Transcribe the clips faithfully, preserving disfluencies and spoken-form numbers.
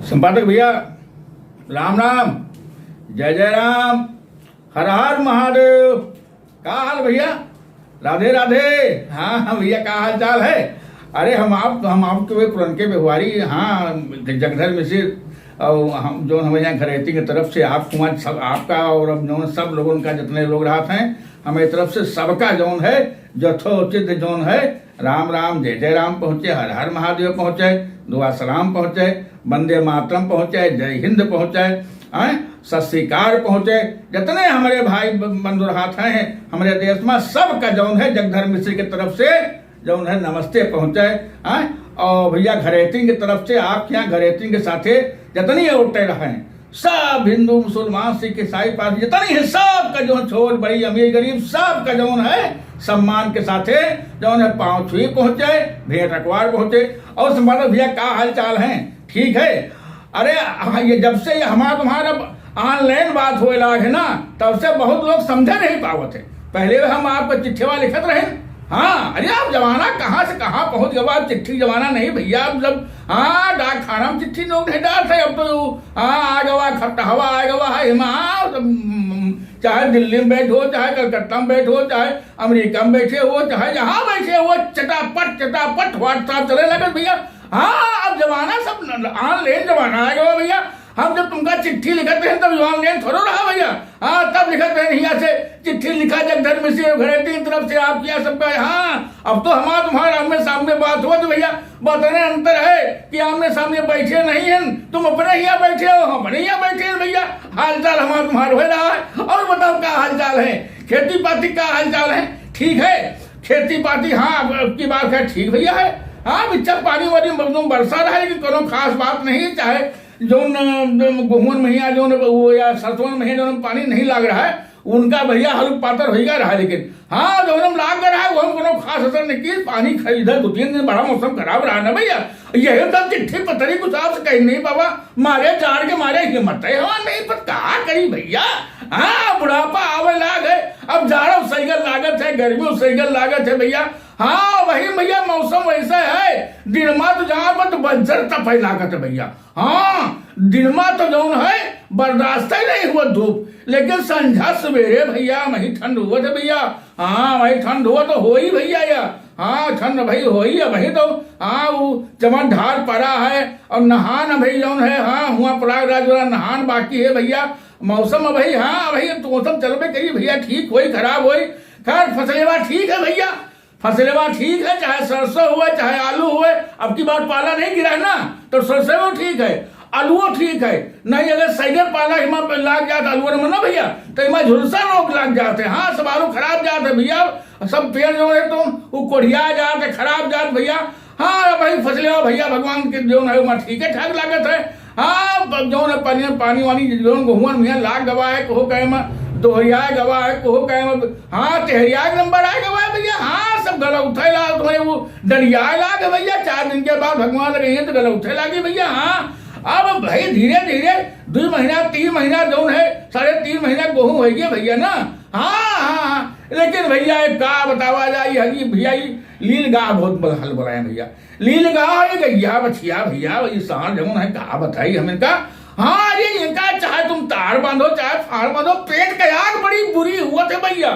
संपादक भैया, राम राम, जय जय राम, हर हर महादेव। का हाल भैया? राधे राधे। हाँ हाँ भैया, का हाल चाल है? अरे हम आप हम आपके वे पुरनके व्यवहारी, हाँ, जगधर मिसिर, और हम जौन हमारे यहाँ घरैती के तरफ से आपको आज सब आपका और अब जौन सब लोगन का जितने लोग रहत हैं, हमारे तरफ से सबका जौन है यथोचित जौन है राम राम, जय जय राम पहुँचे, हर हर महादेव पहुँचे, दुआ सलाम पहुँचे, वंदे मातरम पहुँचे, जय हिंद पहुँचे, हैं, सत श्रीकार पहुँचे। जितने हमारे भाई ब-, बंधु रहत हैं हमारे देश में, सबका जौन है जगधर मिसिर के तरफ से जौन है नमस्ते पहुँचे, हैं। और भैया घरैतिन के तरफ से आपके यहाँ घरैतिन के साथे जितनी औरतें रहें, सब हिंदू, मुसलमान, सिख, ईसाई, पारसी जितनी है, सबका जौन छोट बड़ी अमीर गरीब सबका जौन है सम्मान के साथे जौन है पाँव छुई पहुँचे, भेंट अकवार पहुँचे। और संपादक भैया का हाल चाल है? ठीक है। अरे हाँ, ये जब से ये हमार तुम्हार अब online बात होए लाग है ना, तब से बहुत लोग समझे नहीं पावत है। पहले हम आपको चिट्ठिवा लिखत रहे। हाँ, अरे अब जमाना कहाँ से कहाँ पहुँच गवा, अब चिट्ठी जमाना नहीं भैया। अब जब हाँ डाक खाना में चिट्ठी लोग नहीं डालत है, अब तो हाँ आ गवा, खपटहवा आ गवा है, हिमा हाँ, तो, हम्म, चाहे दिल्ली में बैठो, चाहे कलकत्ता में बैठो, चाहे अमेरिका में बैठे हो, चाहे जहाँ बैठे हो, चटापट चटापट WhatsApp चले लगे भैया। हाँ, अब जमाना सब न-, online जमाना आ गवा भैया। हम जब तुमका चिट्ठी लिखत रहे तब online थोड़ो रहा भैया। हाँ, तब लिखत रहे हियाँ से चिट्ठी लिखा जगधर मिसिर घरैतिन तरफ से आपके यहाँ सबका। हाँ, अब तो हमार तुम्हार आमने सामने बात होत भैया, बतने अंतर है कि आमने सामने बैठे नहीं हैं, तुम अपने हियाँ बैठे हो, हम अपने हियाँ बैठे हैं भैया। हाल चाल हमार तुम्हार हो रहा है, और बताओ का हाल चाल है, खेती पाती का हाल चाल है? ठीक है, खेती पाती हाँ अब की बात है ठीक भैया है। हाँ, बिच्चा पानी वानी एकदम बरसा रहा है, लेकिन कोनो खास बात नहीं है। चाहे जौन, अ, गेहूं में या जौन वो या सरसों में या जौन पानी नहीं लाग रहा है, उनका भैया हल्क पातर होइगा रहा है, लेकिन हाँ, जौन हम लाग रहा है, वो हम कोनो खास असर नहीं की। पानी खरीदा दो तीन दिन, बड़ा मौसम खराब रहा ना भैया। यही तो चिट्ठी पतरी कुछ आपसे कहीं नहीं बाबा, मारे जाड़ के मारे हिम्मत है हमार नहीं, पर का करी भैया। हाँ, बुढ़ापा आवे लाग है, अब जाड़ो सही लागत है, गर्मी सही लागत है भैया। हाँ, वही भैया, मौसम वैसा है, दिन मा तो जहाँ पर तो बज्जर तपे लागत है भैया। हाँ, दिन मा तो जौन है, बर्दाश्त ही नहीं हुआ धूप, लेकिन संझा सवेरे भैया, वही ठंड हुआ था भैया। हाँ, वही ठंड हुआ तो होई भैया या। हाँ, ठंड भाई होई है, वही तो। हाँ, वो जवन ढार पड़ा है, और नहान अभी जौन है, हाँ, हुआ प्रयागराज वाला नहान बाकी है भैया। मौसम अभी, हाँ, अभी तो मौसम चलबे करी भैया, ठीक होई, खराब होई। खैर, फसलेवा ठीक है भैया, फसलेवा ठीक है, चाहे सरसों हुए, चाहे आलू हुए। अब की बार पाला नहीं गिरा है ना, तो सरसों ठीक है, आलूओ ठीक है। नहीं, अगर सही पाला हिमा पे लाग जात आलूओ में ना भैया, तो हिमा झुलसा रोग लाग जात है। हाँ, सब आलू खराब जात है भैया, सब पेड़ जो है तो वो कोढ़िया जात है, खराब जात भैया। हाँ भाई, फसलेवा भैया, भगवान के जौन है, वहाँ ठीक है, ठाक लागत है। हाँ, ब-, जौन है, पानी, पानी वानी जौन गेहूं में लाग गवा है, कहो कहे में दोहरिया गवा है, कहो कहे में, हाँ, तेहरिया के नंबर आ गवा है भैया। हाँ, सब गला उठे ला, तुम्हारे वो डंडिया लाग भैया। चार दिन के बाद भगवान रही है तो गला उठे लागी भैया। हाँ, अब भाई धीरे धीरे दो महीना, तीन महीना जौन है, साढ़े तीन महीना गेहूं हो गया भैया ना। हाँ, हाँ, हाँ, लेकिन भैया, एक का बतावा जाई, हगी भैया, ई लील गाय बहुत बल-, हल बनाए भैया। लील गाय, गैया, बछिया भैया, ई सार जौन है, का बताई हम इनका। हाँ, अरे इनका चाहे तुम तार बांधो, चाहे फाड़ बांधो, पेट के आग बड़ी बुरी हुआ थे भैया।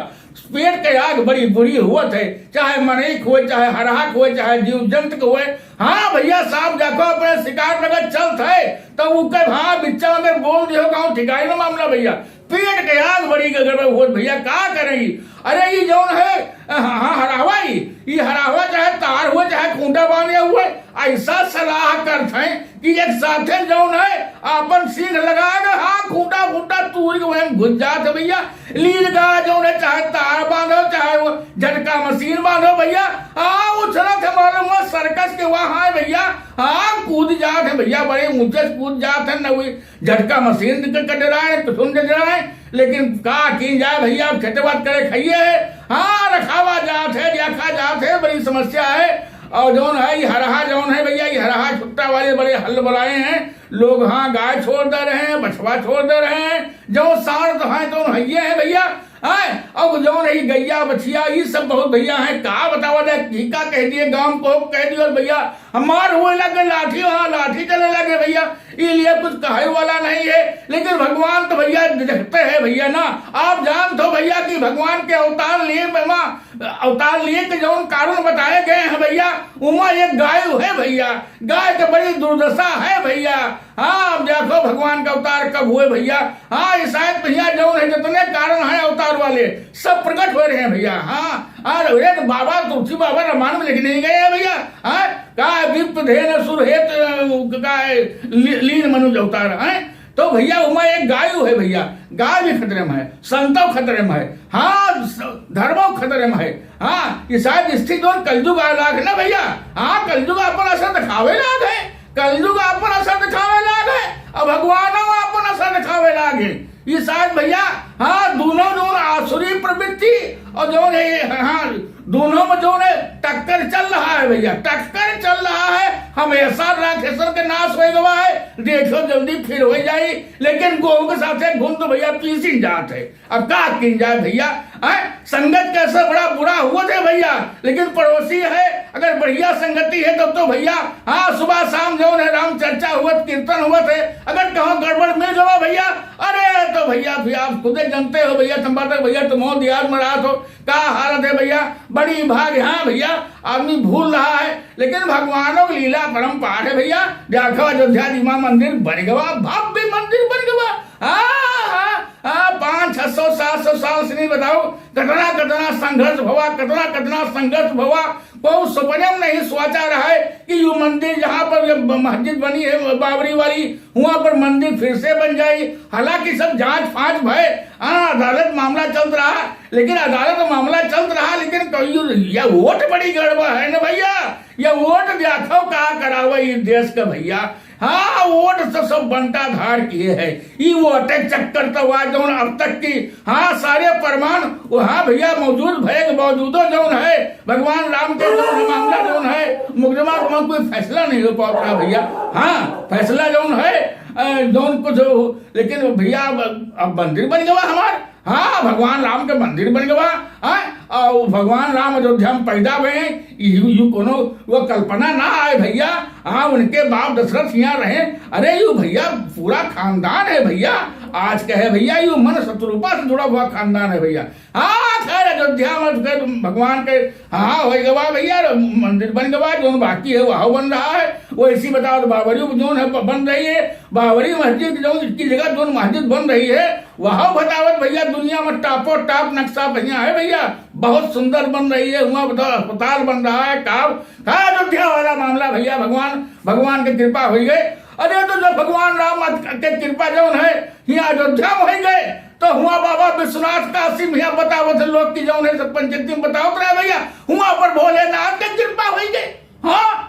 पेट के आग बड़ी बुरी हुआ थे, चाहे मनेक हुए, चाहे हरहाक हुए, चाहे जीव जंत के हुए। हाँ भैया, साफ देखो, अपने शिकार नगर चलत है, तो उके हाँ बिच्चा में बोल दियो, गाँव ठिकाई ना मामला भैया। पेट के आग बड़ी गड़बड़ होत भैया, का करें? अरे ई जौन है, हाँ, हरावा ई, ई हरावा चाहे तार हुए, चाहे खूंटा बांधे हुए, ऐसा सलाह करत हैं कि एक साथे जौन है, आपन सींग लगा के, हाँ, खूंटा, खूंटा तूर के वहीं घुस जात है भैया। लील गाय जौन है, चाहे तार बांधो, चाहे वो झटका मशीन बांधो भैया, हाँ, उछलत है, मालूम हुआ सर्कस के वहाँ है भैया, हाँ, कूद जात है भैया, बड़े ऊंचे से कूद जात है, न हुई झटका मशीन के कट रहा है, कुछ नहीं रहा है, लेकिन का की जाए भैया, अब खेते बात करे खाइए है। हाँ, रखावा जात है, देखा जात है, बड़ी समस्या है। और जौन है, ये हरहा जौन है भैया, ये हरहा छुट्टा वाले बड़े हल बुलाए हैं लोग। हाँ, गाय छोड़ दे रहे हैं, बछवा छोड़ दे रहे हैं, जो सार तो हैं, तो हइये हैं भैया। हैं, अब जौन है, ये गैया, बछिया, ये सब बहुत भैया हैं, का बतावा जाए, की का कह दिए, गांव को कह दियो भैया, हमार हुए लगे लाठी, हाँ, लाठी चले लगे भैया। के लिए कुछ कहे वाला नहीं है, लेकिन भगवान तो भैया देखते हैं भैया ना। आप जानत हो भैया कि भगवान के अवतार लिए, अवतार लिए के जौन कारण बताए गए हैं भैया, उमा एक गाय है भैया, गाय के बड़ी दुर्दशा है भैया। हाँ, अब देखो भगवान का अवतार कब हुए भैया। हाँ, ईसाइत भैया जौन है, जितने कारण हैं अवतार वाले, सब प्रकट हो रहे हैं भैया। हाँ, और एक बाबा तुलसी बाबा रामायण में लिख नहीं गए हैं भैया। हाँ, का विप्र धेनु सुर हेत, अ, का है, ली-, लीन मनुज अवतार है। तो भैया उमा एक गाय है भैया, गाय भी खतरे में है, संतो खतरे में है, हाँ, स-, धर्मो खतरे में है। हाँ, ईसाइत स्थिति और कलयुग आ लाग है ना भैया। हाँ, कलयुग अपन असर दिखावे लाग है, कलयुग अपन असर दिखावे लाग है, अब भगवानो अपन असर दिखावे लाग है। ईसाइत भैया, हाँ, दोनों जौन आसुरी प्रवृत्ति और जौन है, हाँ, दोनों में जौन है टक्कर चल रहा है भैया, टक्कर चल रहा है। हमेशा राक्षसन के नाश होए गवा है, देखो जल्दी फिर हो जाई, लेकिन गोहूं के साथे घुन तो भैया पीसिन जात है। अब का किन जाए भैया, हैं? संगत कैसे बड़ा बुरा हुआ थे भैया, लेकिन पड़ोसी है, अगर बढ़िया संगति है तब तो भैया, हाँ, सुबह शाम जौन है राम चर्चा हुआ, कीर्तन हुआ थे, अगर कहो गड़बड़ मिल गवा भैया, अरे तो भैया, भैया आप खुदे जानते हो भैया, तुम बात भैया, तुम हो दियाद में रहा तो का हालत है भैया, बड़ी भाग, हाँ भैया, आदमी भूल रहा है, लेकिन भगवानों की लीला परम्पार है भैया। देखो अयोध्या जी में मंदिर बन गवा, भव्य मंदिर बन गवा। हाँ, हाँ, हाँ, पाँच, छह सौ, सात सौ साल से नहीं बताओ, कतना, कतना संघर्ष भवा, कतना, कतना संघर्ष भवा। कोई सपने में नहीं सोचा रहा है कि यू मंदिर जहाँ पर ये ब-, मस्जिद बनी है बाबरी वाली, वहाँ पर मंदिर फिर से बन जाई। हालांकि सब जांच फांच भय, हाँ, अदालत मामला चलत रहा, लेकिन अदालत मामला चलत रहा, लेकिन कहियो यह वोट बड़ी गड़बड़ है ना भैया, यह वोट देखो का करावे इस देश का भैया। हाँ, वोट से सब बंटाधार किए है। ई वोटे चक्कर तो हुआ जौन अब तक की, हाँ, सारे प्रमाण वहाँ भैया मौजूद भय के बावजूदो जौन है, भगवान राम के जौन मामला जौन है, मुकदमा में कोई फैसला नहीं हो पावत रहा भैया। हाँ, फैसला जौन है, अ, जौन कुछ हो, लेकिन भैया अब, अब मंदिर बन गवा हमार। हाँ, भगवान राम के मंदिर बन गवा। हाँ, और भगवान राम अयोध्या में पैदा भए, यू, यू कोनो वो कल्पना ना आए भैया। हाँ, उनके बाप दशरथ यहाँ रहे। अरे यू भैया पूरा खानदान है भैया, आज कहे भैया यू मन शत्रुपा से जुड़ा हुआ खानदान है भैया। हाँ, खैर अयोध्या में फिर भगवान के हाँ हो गवा भैया, मंदिर बन गवा, जौन बाकी है वह बन रहा है। वैसी बताओ तो बाबरी जौन है ब-, बन रही है, बाबरी मस्जिद जौन की जगह जौन मस्जिद बन रही है, वह बतावत भैया दुनिया में टापो टाप नक्शा बढ़िया है भैया, बहुत सुंदर बन रही है। हुआ बताओ अस्पताल बन रहा है, का का अयोध्या वाला मामला भैया, भगवान, भगवान की कृपा हुई गई। अरे तो जब भगवान राम के कृपा जौन है यहाँ अयोध्या में हुई गई, तो हुआ बाबा विश्वनाथ काशी में यहाँ बतावत है लोग की जौन है सब पंचायती में बतावत रहे भैया, हुआ पर भोलेनाथ की कृपा हुई गई। हाँ,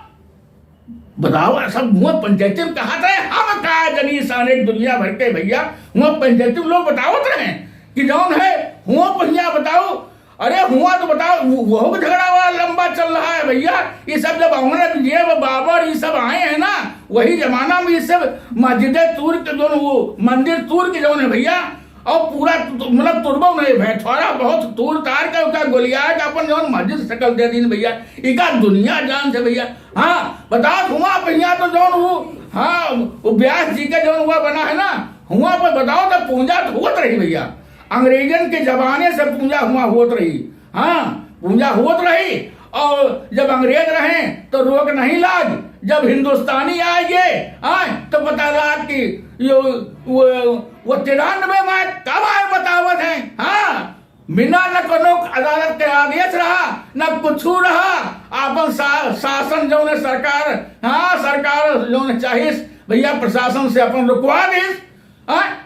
बताओ, सब हुआ पंचायती में कहा था, हम का जनी सारे दुनिया भर के भैया, हुआ पंचायती में लोग बतावत रहे कि जौन है, हुआ भैया बताओ, अरे हुआ तो बताओ, वो, वहू का झगड़ा हुआ लंबा चल रहा है भैया। ये सब जब औरंगजेब, बाबर, ये सब आए हैं ना, वही जमाना में ये सब मस्जिद तूर के जौन, वो मंदिर तूर के जौन है भैया, और पूरा तु-, मतलब तुरबो नहीं भय, थोड़ा बहुत तूर तार के ओका गोलियार के अपन जौन मस्जिद सकल दे दीन भैया। इका दुनिया जान से भैया। हाँ, बताओ हुआ भैया तो जौन वो, हाँ, वो व्यास जी का जौन हुआ बना है ना, हुआ पर बताओ तो पूजा तो होत रही भैया। अंग्रेजन के जमाने से पूजा हुआ होत रही। हाँ, पूजा होत रही। और जब अंग्रेज रहे तो रोक नहीं लाग, जब हिंदुस्तानी आए गए, हाँ, तो पता लाग कि यो, वो, वो तिरानबे में कब आए बतावत हैं। हाँ, बिना न कोनो अदालत के आदेश रहा, न कुछ रहा, आपन शा-, शासन जौन है सरकार, हाँ, सरकार जौन चाहिस भैया प्रशासन से अपन रुकवा दीस। हाँ,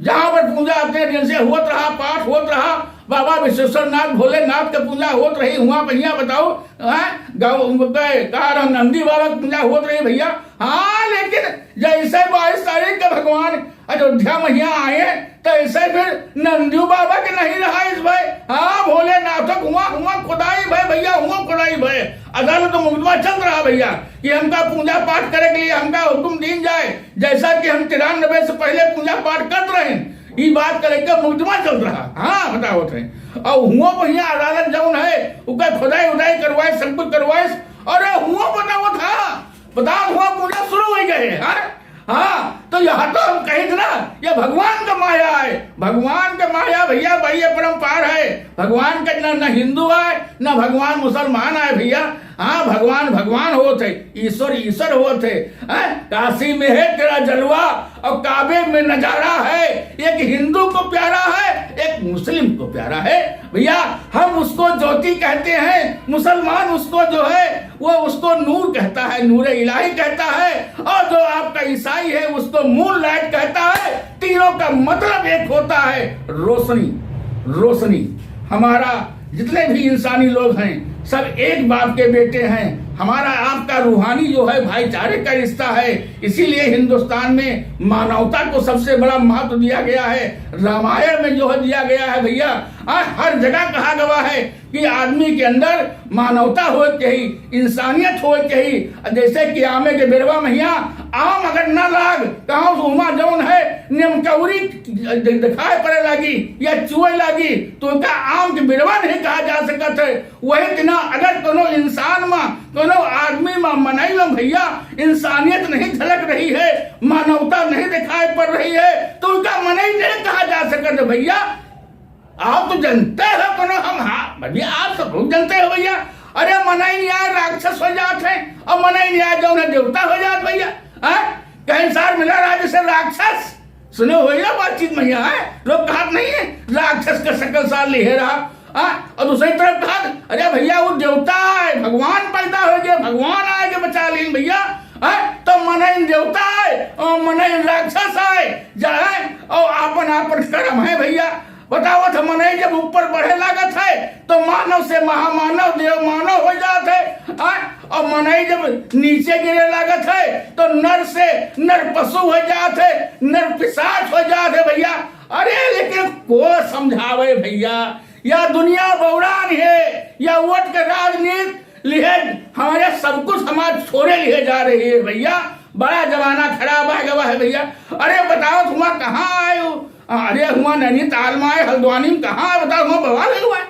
जहाँ पर पूजा अपने दिन से होत रहा, पाठ होत रहा, बाबा विश्वेश्वर नाथ, भोलेनाथ के पूजा होत रही, हुआ भैया बताओ, हाँ, गौ-, गए, कहा रहा, नंदी बाबा के पूजा होत रही भैया। हाँ, लेकिन जैसे बाईस तारीख के भगवान अयोध्या में यहाँ आए, तो ऐसे फिर नंदियो बाबा के नहीं रहा इस भाई। हाँ, भोलेनाथ के हुआ, हुआ खुदाई भाई भैया, हुआ खुदाई भाई। अदालत में मुकदमा चल रहा भैया कि हमका पूजा पाठ करे के लिए हमका हुक्म दीन जाए, जैसा कि हम तिरानबे से पहले पूजा पाठ करत रहे। ई बात का लेकर मुकदमा चल रहा। हाँ, बतावत है। और हुआ बढ़िया अदालत जौन है, ओकर खुदाई उदाई करवाए, सब कुछ करवाए। और हुआ बतावत था, बतावत हुआ पूजा शुरू हो गए। हाँ, हाँ, तो यहाँ तो हम कही थे ना, ये भगवान का माया है, भगवान का माया भैया, भाई, ये अपरंपार है। भगवान का ना, ना हिंदू आए, ना भगवान मुसलमान आए भैया। हाँ, भगवान भगवान होत है, ईश्वर ईश्वर होत है। हैं? काशी में है तेरा जलवा और काबे में नजारा है। एक हिंदू को प्यारा है, एक मुस्लिम को प्यारा है। भैया, हम उसको ज्योति कहते हैं, मुसलमान उसको जो है, वो उसको नूर कहता है, नूर इलाही कहता है, और जो आपका ईसाई है, उसको मून लाइट कहता है। तीनों का मतलब एक होता है, रोशनी। रोशनी। हमारा जितने भी इंसानी लोग हैं, सब एक बाप के बेटे हैं। हमारा आपका रूहानी जो है, भाईचारे का रिश्ता है। इसीलिए हिंदुस्तान में मानवता को सबसे बड़ा महत्व दिया गया है। रामायण में जो है, दिया गया है भैया, आ, हर जगह कहा गया है कि आदमी के अंदर मानवता होए के ही, इंसानियत होए के ही। जैसे कि आमे के बेरवा में हिया, आम अगर ना लाग, कहाँ से हुमा जौन है, निमकौरी दि-, दिखाए पड़े लागी या चुए लागी, तो उनका आम के बेरवा नहीं कहा जा सकत है। वही दिना अगर कोनो इंसान में, कोनो आदमी में, मनई में भैया, इंसानियत नहीं झलक रही है, मानवता नहीं दिखाई पड़ रही है, तो उनका मनई नहीं कहा जा सकत है भैया। आप तो जनते हो कोनो हम, हाँ, भैया, आप सब लोग जनते हो भैया। अरे, मनई न्याय राक्षस हो जात है और मनई न्याय जौन है देवता हो जात भैया। हाँ? कहीं सार मिला रहा जैसे राक्षस। सुने हो या बातचीत में यहाँ है? लोग कहत नहीं है, राक्षस का शकल सार लिहे रहा। हाँ? और दूसरी तरफ कहत, अरे भैया, वो देवता है, भगवान पैदा हो गया, भगवान आए के बचा लीन भैया। हाँ? तो मनई देवता है और मनई राक्षस है, जाए और आपन आपन कर्म है भैया। बतावत है, मनई जब ऊपर बढ़े लागत है, तो मानव से महामानव, देव मानव हो जात है। हाँ? और मनई जब नीचे गिरे लागत है, तो नर से नर पशु हो जात है, नर पिशाच हो जात है भैया। अरे, लेकिन को समझावे भैया, या दुनिया बौरान है, या वोट के राजनीति लिहे, हमारे सब कुछ हमार छोड़े लिहे जा रही है भैया। बड़ा जमाना खराब आ गवा है भैया। अरे, बताओ, हुआ कहाँ आए हो? अरे, हुआ नैनीताल में आए, हल्द्वानी में कहाँ आए? बताओ, हुआ बवाल है हुआ है।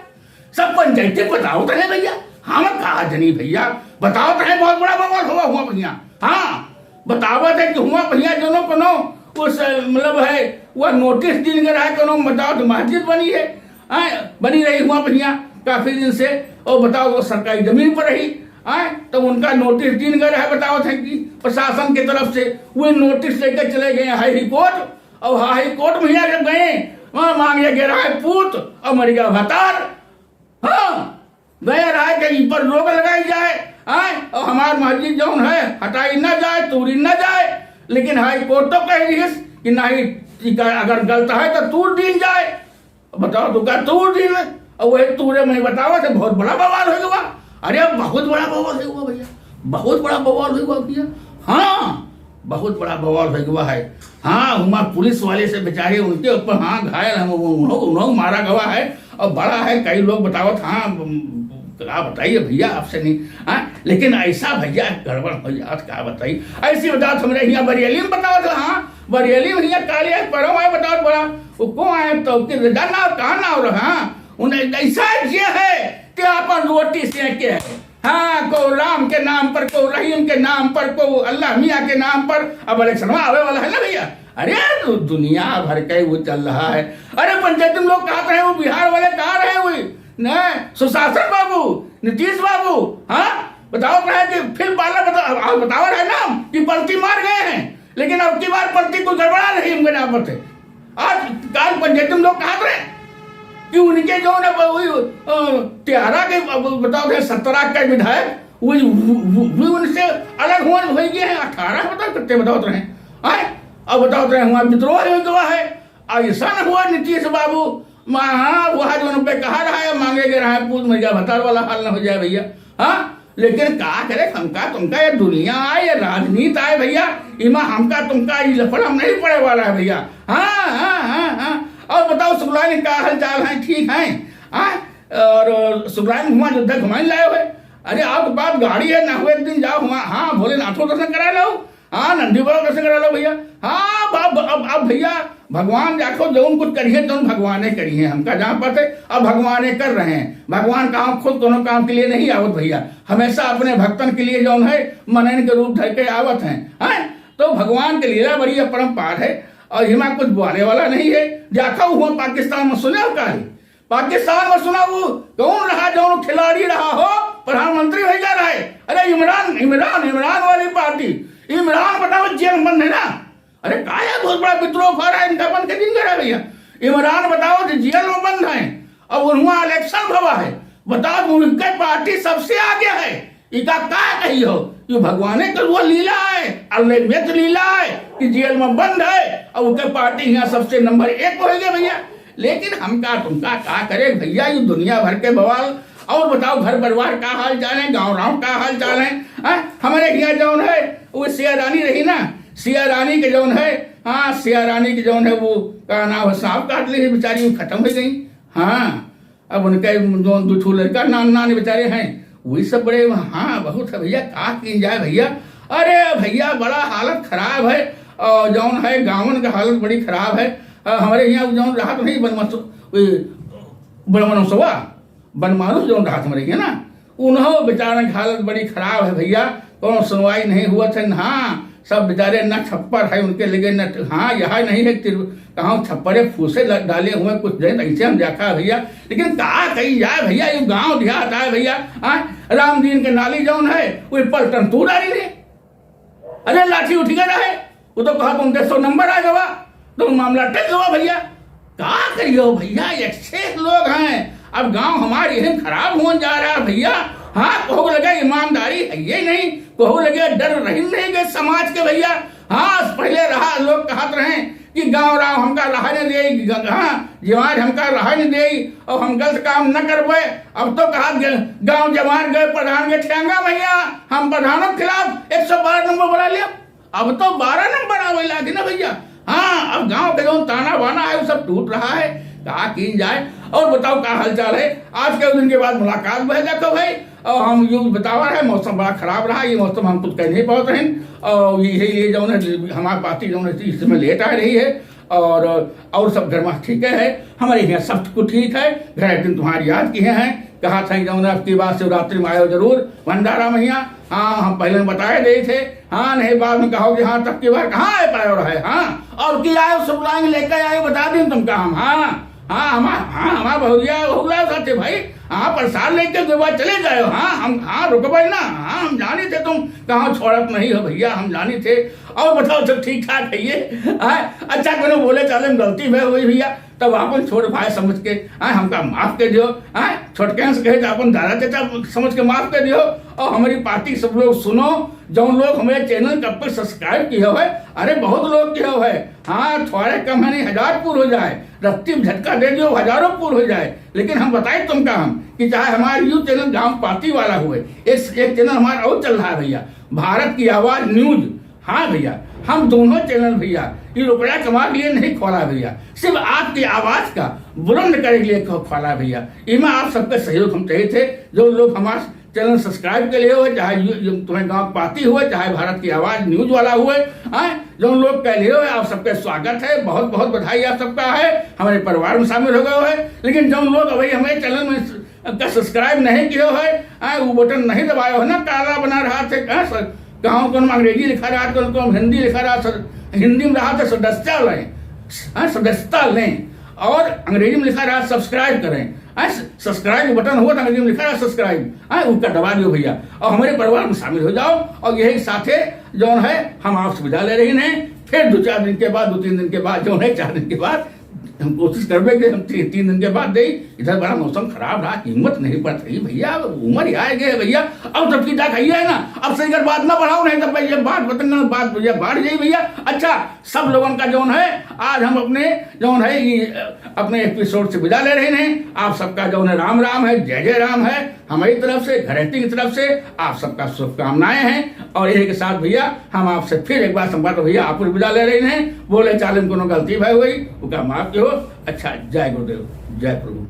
सब पंचायती बताओ तो है भैया। हम कहा जनी भैया, बताओ तो है, बहुत बड़ा बवाल हुआ, हुआ भैया। हाँ, बतावत है कि हुआ भैया जनो कोनो उस, मतलब है, वह नोटिस दिन के रहा कोनो, बताओ तो मस्जिद बनी है, हाँ, बनी रही हुआ भैया काफी दिन से, और बताओ वो सरकारी जमीन पर रही, हाँ, तो उनका नोटिस दिन के रहा, बतावत है कि प्रशासन की तरफ से वो नोटिस लेकर चले गए हाई कोर्ट, और हाई कोर्ट भैया जब गए, वहाँ मांगे गए रहा है पूत और मर गया भतार। हाँ, गया रहा है कि इन पर रोक लगाई जाए, हाँ, और हमार मस्जिद जौन है हटाई ना जाए, तूरी ना जाए, लेकिन हाई कोर्ट तो कह रही है कि नहीं, ठीक है, अगर गलत है तो तूर दीन जाए। बताओ तो का तूर दीन है? और वही तूरे में बतावा थे, बहुत बड़ा बवाल हो गवा। अरे, बहुत बड़ा बवाल हो गवा भैया, बहुत बड़ा बवाल हो गवा भैया। हाँ, बहुत बड़ा बवाल हो गवा है। हाँ, हुआ पुलिस वाले से बेचारे उनके ऊपर, हाँ, घायल हम, वो, उन्हों, उन्हों मारा गवा है। और बड़ा है, कई लोग बतावत, हाँ, का बताइए भैया, आपसे नहीं, हाँ, लेकिन ऐसा भैया गड़बड़ हो जात, का बताई। ऐसी बतावत हमरे यहाँ बरेली में बतावत, हाँ, बरेली में यहाँ काली आए, परम आए, बतावत बड़ा, वो को आए तो कि रजा नाव, कहाँ नाव रहा, हाँ, उन्हें ऐसा ये है कि आपन रोटी सेके है। हाँ, को राम के नाम पर, को रहीम के नाम पर, को अल्लाह मियाँ के नाम पर। अब इलेक्शन आवे वाला है ना भैया। अरे, दु-, दुनिया भर के वो चल रहा है। अरे, पंचायती में लोग कहत रहे, वो बिहार वाले कहा रहे, वो न सुशासन बाबू, नीतीश बाबू, हाँ, बताओ रहे कि फिर पाला बता-, आ, बताओ रहे ना कि पलटी मार गए हैं, लेकिन अब की बार पलटी कोई गड़बड़ा नहीं, हमके ना पते। आज काल पंचायती में लोग कहत रहे कि उनके जो ना वो, अ, तिहारा के, अब बताओ थे, सत्रह के विधायक, वो, वो, वो, वो उनसे अलग हुआ हो गए हैं। अठारह बताओ कितने बताओ रहे, आए, अब बताओ रहे हुआ विद्रोह हो गया है। ऐसा न हुआ नीतीश बाबू, हाँ, वह जो उन पे कहा रहा है, मांगे गए रहा है, पूत मर गया भतार वाला हाल न हो जाए भैया। हाँ, लेकिन का करे, हमका तुमका ये दुनिया आए, ये राजनीति आए भैया, इमा हमका तुमका ये लफड़ा में नहीं पड़े वाला है भैया। हाँ, हाँ, हाँ, हाँ। और बताओ सुगलाइन का हाल चाल है, ठीक है? हाँ, और सुगलाइन घुमा जो घुमाई लाए हुए। अरे, आपके पास गाड़ी है ना, हुआ एक दिन जाओ हुआ, हाँ, भोलेनाथो दर्शन करा लो। हाँ, नंदी बाबा कैसे करा लो भैया? हाँ, अब, अब, अब, अब भैया, भगवान देखो, जौन कुछ करिए, जौन भगवाने करिए, हमका जहाँ पते, अब भगवाने कर रहे हैं। भगवान का हम खुद कोनो काम के लिए नहीं आवत भैया, हमेशा अपने भक्तन के लिए जौन है, मनन के रूप धर के आवत हैं, हैं? तो भगवान के लीला बड़ी अपरंपार है, और हिमा कुछ बोले वाला नहीं है। देखा हुआ पाकिस्तान में सुना का है? पाकिस्तान में सुना वो कौन रहा, जौन खिलाड़ी रहा हो, प्रधानमंत्री वही जा रहा है। अरे इमरान, इमरान, इमरान वाली पार्टी, इमरान बताओ जेल में बंद है ना। अरे काहे बहुत बड़ा विद्रोह हो रहा है, इनका बंद के दिन करे भैया। इमरान बताओ जो जेल में बंद है, अब उनका इलेक्शन भवा है, बताओ उनके पार्टी सबसे आगे है। इका का कही हो? ये भगवाने के वो लीला है, अल्ले में तो लीला है कि जेल में बंद है और उनके पार्टी यहाँ सबसे नंबर एक हो गए भैया। लेकिन हमका तुमका का करे भैया, ये दुनिया भर के बवाल। और बताओ घर परिवार का हाल चाल है, गाँव राव का हाल चाल है? हाँ? हमारे यहाँ जौन है वो सिया रानी रही ना, सिया रानी के जौन है, हाँ सिया रानी के जौन है वो का नाम है, सांप काट ली बेचारी, वो खत्म हो गई। हाँ, अब उनके जौन दो ठो लड़का नान नान बेचारे हैं, वही सब बड़े, हाँ बहुत है भैया, का कीन जाए भैया। अरे भैया बड़ा हालत खराब है, और जौन है गाँवन का हालत बड़ी खराब है। अ, हमारे यहाँ जौन रहा तो नहीं बनमस-, ए, बनमनसवा, बनमानुस जौन रहा हमारे यहाँ ना, उन्हों बेचारे की हालत बड़ी खराब है भैया, कौनो सुनवाई नहीं हुआ थे। हाँ, सब बेचारे न छप्पर है उनके लगे, न हाँ, यह नहीं है कि कहाँ छप्परे फूसे ल-, डाले हुए कुछ दिन ऐसे हम देखा है भैया। लेकिन का कही जाए भैया, ये गाँव देहात है भैया। हाँ, राम दीन के नाली जौन है वो पलटन तू डाली ले। अरे लाठी उठी गए रहे, वो तो कहा तुम सौ नंबर आ गवा, तो मामला टल गवा भैया। का करियो भैया, एक से एक लोग हैं। अब गांव हमारे यही खराब होन जा रहा है भैया। हाँ, कहू लगे ईमानदारी है ये नहीं, कहू लगे डर रही नहीं गए समाज के भैया। हाँ, पहले रहा लोग कहत रहे कि गांव राव हमका रहा न दे, ग-, हाँ, जवान हमका रहा न दे और हम गलत काम न करबे। अब तो कहा ग-, गांव जवान गए प्रधान के ठेंगा भैया, हम प्रधानों के खिलाफ एक सौ बारह नंबर बना लिया। अब तो बारह नंबर आवे लागी ना भैया। हाँ, अब गांव के जौन ताना बाना है वो सब टूट रहा है, का कीन जाए। और बताओ का हालचाल है? आज के दिन के बाद मुलाकात भय देखो भाई, और हम यूँ बतावा रहे मौसम बड़ा खराब रहा, ये मौसम हम कुछ कह नहीं पावत रहन। और यही लिए जौन है हमारे पार्टी जौन है इस समय लेट आ रही है, और और सब घर में ठीक है, हमारे यहाँ सब कुछ ठीक है। घर एक दिन तुम्हारी याद किहे हैं, कहा था जौन अब की बार शिवरात्रि में आयो जरूर भंडारा में यहाँ। हाँ, हम पहले बताए दे थे। हाँ, नहीं बाद में कहो कि हाँ, तब की बार कहाँ आए पायो रहे। हाँ, और की आयो सब लाइन लेके आयो, बता दिन तुमका हम। हाँ, हाँ, हमार, हाँ, हमार बहुरिया हो गया साथे भाई। हाँ, प्रसाद लेके गोवा चले जायो। हाँ, हम, हाँ, रुकबे ना। हाँ, हम जानी थे तुम कहाँ छोड़त नहीं हो भैया, हम जानी थे। और बताओ सब ठीक ठाक है ये? हाँ, अच्छा कोनो बोले चाले में गलती भय हुई भैया, तब आपन छोट भाई समझ के, हाँ, हमका माफ कर दियो। हाँ, छोटकन से कहे तो आपन दादा चाचा समझ के माफ कर दियो। और हमारी पार्टी सब लोग सुनो, जौन लोग हमारे चैनल का पर सब्सक्राइब किए हुए, अरे बहुत लोग किए हुए। हाँ, थोड़े कम है नहीं, हजार पूर हो जाए, रत्ती में झटका दे दियो, हजारों पूर हो जाए। लेकिन हम बताए तुमका हम कि चाहे हमारे यू चैनल गांव पार्टी वाला हुए, एक, एक चैनल हमारा और चल रहा है भैया, भारत की आवाज न्यूज। हाँ भैया, हम दोनों चैनल भैया ये रुपया कमा के लिए नहीं खोला है भैया, सिर्फ आपकी आवाज का बुलंद करे के लिए खो-, खोला है भैया। इमा आप सबका सहयोग हम चाहिए थे, जो लोग हमारे चैनल सब्सक्राइब के लिए हो, चाहे यू-, यू-, तुम्हें गांव पाती हुए, चाहे भारत की आवाज न्यूज वाला हुए, हाँ, जो लोग के लिए हो, आप सबका स्वागत है, बहुत बहुत बधाई आप सबका है, हमारे परिवार में शामिल हो गए हो। लेकिन जो लोग अभी हमारे चैनल में का सब्सक्राइब नहीं कियो है, आ, वो बटन नहीं दबायो है ना, काला बना रहा थे, हाँ, स-, कहाँ कौन में अंग्रेजी लिखा रहा था, कौन हिंदी लिखा रहा था, हिंदी में रहा था सदस्यता लें, हाँ, सदस्यता लें, और अंग्रेजी में लिखा रहा सब्सक्राइब करें, हाँ, स-, सब्सक्राइब बटन हुआ था, अंग्रेजी में लिखा रहा सब्सक्राइब, हाँ, उसका दबा दियो भैया, और हमारे परिवार में शामिल हो जाओ। और यही साथे जौन है हम आपसे विदा ले रही हैं, फिर दो चार दिन के बाद, दो तीन दिन के बाद, जौन है चार दिन के बाद हम कोशिश करबे कि हम ती-, तीन दिन के बाद देई। इधर बड़ा मौसम खराब रहा, हिम्मत नहीं पड़त रही भैया, अब उम्र आए गए भैया। अब तब की जात है ना, अब से अगर बात ना बढ़ाओ, नहीं तब भैया बात बतंगा, बात भैया बढ़ जाई भैया। अच्छा, सब लोगन का जौन है, आज हम अपने जौन है ये, अपने एपिसोड से विदा ले रहे हैं। आप सबका जौन है राम राम है, जय जय राम है। हमारी तरफ से, घरेती की तरफ से आप सबका शुभकामनाएं हैं। और यही के साथ भैया हम आपसे फिर एक बार संपर्क भैया आप विदा ले रहे हैं। बोले चाले में कोनो गलती भय हुई, उका माफ किहो। अच्छा, जय गुरुदेव, जय प्रभु।